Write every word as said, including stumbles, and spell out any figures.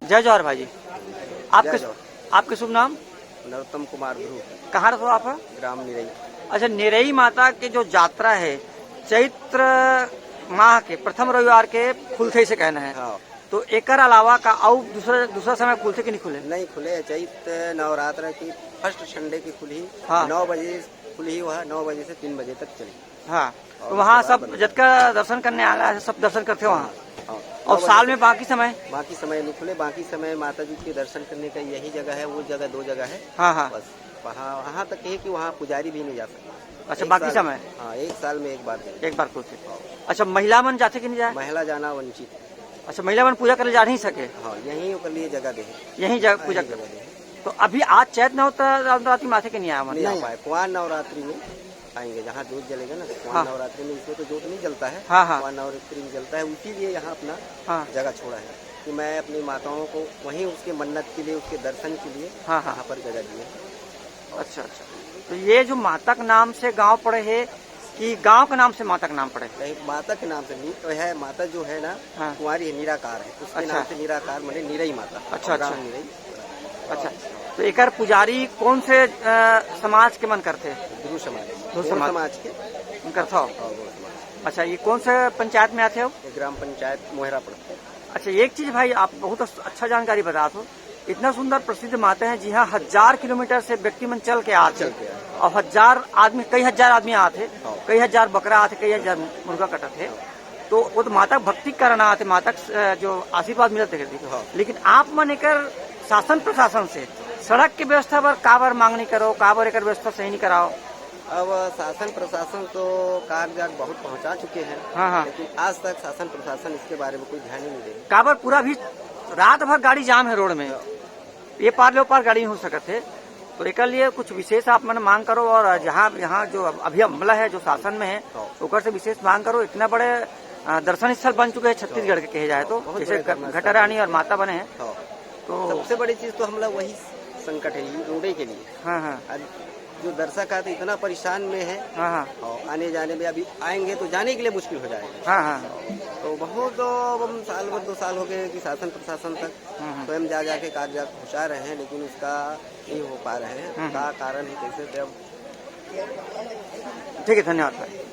जय जोहार भाई जी। आपके जय जोहार। आपके शुभ नाम? नरोत्तम कुमार ध्रुव। कहाँ रहते हो आप? ग्राम निरई। अच्छा, निरई माता के जो जात्रा है, चैत्र माह के प्रथम रविवार के खुलथे से कहना है। हाँ। तो एकर अलावा का अउ दूसरा, दूसरा समय खुलथे कि नहीं खुले? नहीं खुले, चैत नवरात्र की फर्स्ट संडे की खुली, हाँ। नौ बजे खुली, वह नौ बजे से तीन बजे तक चली। हाँ, और तो वहाँ उसके बाद सब बंद। जतका दर्शन करने आला है, सब दर्शन करथे वहाँ? हाँ, हाँ। और नौ बजे साल से में बाकी समय? बाकी समय नहीं खुले, बाकी समय माता जी के दर्शन करने का यही जगह है, वो जगह, दो जगह है। हाँ, हाँ। बस वहाँ, वहाँ तक है कि वहाँ पुजारी भी नहीं जा सकता। अच्छा, एक बाकी साल, समय? हाँ, एक साल में एक बार जाएंगे। एक बार खुलथे। हाँ। अच्छा, महिला मन जाथे कि नहीं जाए? महिला जाना वंचित है। अच्छा, महिला मन पूजा करे जा नहीं सके? हाँ, यहीं ओकर लिए जगह दे है। यहीं जगह पूजा यहीं कर जगह दे है। तो अभी आज चैत नवरात्रि में आथे कि नहीं आए मन? नहीं आ पाए। कुआर नवरात्रि में आएंगे, जहाँ जोत जलेगा ना, कुआर हाँ। नवरात्रि में इसमें तो जोत नहीं जलता है। हाँ, हाँ। कुआर नवरात्रि में जलता है, इसीलिए यहाँ अपना हाँ। जगह छोड़ा है कि मैं अपनी माताओं को वहीं उसके मन्नत के लिए, उसके दर्शन के लिए हाँ, हाँ। यहाँ पर जगह दिए हैं। अच्छा, अच्छा। तो ये जो माता के नाम से गांव पड़े है कि गांव के नाम से माता के नाम पड़े? नहीं, माता के नाम से नहीं, तो है माता जो है ना, हाँ। कुंवारी है, निराकार है, उसके अच्छा। नाम से निराकार, माने निरई माता। अच्छा, और ग्राम अच्छा। निरई। अच्छा, तो एकर पुजारी कौन से, अ, समाज के मन करथे? ध्रुव समाज। ध्रुव गोंड समाज। समाज के। करथव? हाँ, गोंड समाज। अच्छा, ये कौन से पंचायत में आथे हो? ये ग्राम पंचायत मोहरा पड़ता है। अच्छा, एक चीज भाई, आप बहुत अस-, अच्छा जानकारी बतात हो। इतना सुंदर प्रसिद्ध माता है, जिहाँ हजार किलोमीटर से व्यक्ति मन चल के आथे चल के आथे। और हजार आदमी, कई हजार आदमी आथे, हाँ। कई हजार बकरा आथे, कई हजार मुर्गा कटत हे। हाँ। तो वो तो माता के भक्ति के कारण आथे, माता के, अ, जो आशीर्वाद मिलत हे। हाँ। लेकिन आप मन एकर शासन प्रशासन से सड़क के व्यवस्था बर काबर मांग नहीं करो, काबर एकर व्यवस्था सही नहीं कराओ? अब शासन प्रशासन तो कागजात बहुत पहुंचा चुके हैं, हाँ, हाँ। लेकिन आज तक शासन प्रशासन इसके बारे में कोई ध्यान ही नहीं दे। काबर पूरा भी रात भर गाड़ी जाम है रोड में, हाँ। ये पार ले वो पार गाड़ी नहीं हो सकत है। तो एकर लिए कुछ विशेष आप मन मांग करो और जहाँ, यहाँ जो अभी अमला है, जो शासन में है, हाँ। ओकर से विशेष मांग करो। इतना बड़े, अ, दर्शन स्थल बन चुके हैं छत्तीसगढ़ के, कहे जाए तो, बहुत जैसे बड़े घ-, धर्म घटा स्थान रानी है। और माता बने हैं। हाँ। तो सबसे बड़ी चीज तो हमला वही संकट है, ये रोडे के लिए। हाँ, हाँ। अब जो दर्शक आते इतना परेशान में है, हाँ, हाँ। और आने जाने में, अभी आएंगे तो जाने के लिए मुश्किल हो जाएगा। हाँ, हाँ। तो बहुत, अब हम साल भर, दो साल हो गए कि शासन प्रशासन तक हम्म, हम्म। स्वयं जा जाके कागजात पहुंचा रहे हैं, लेकिन उसका नहीं हो पा रहे हैं। हम्म, हम्म। का कारण है, कैसे थे अब? ठीक है, धन्यवाद भाई।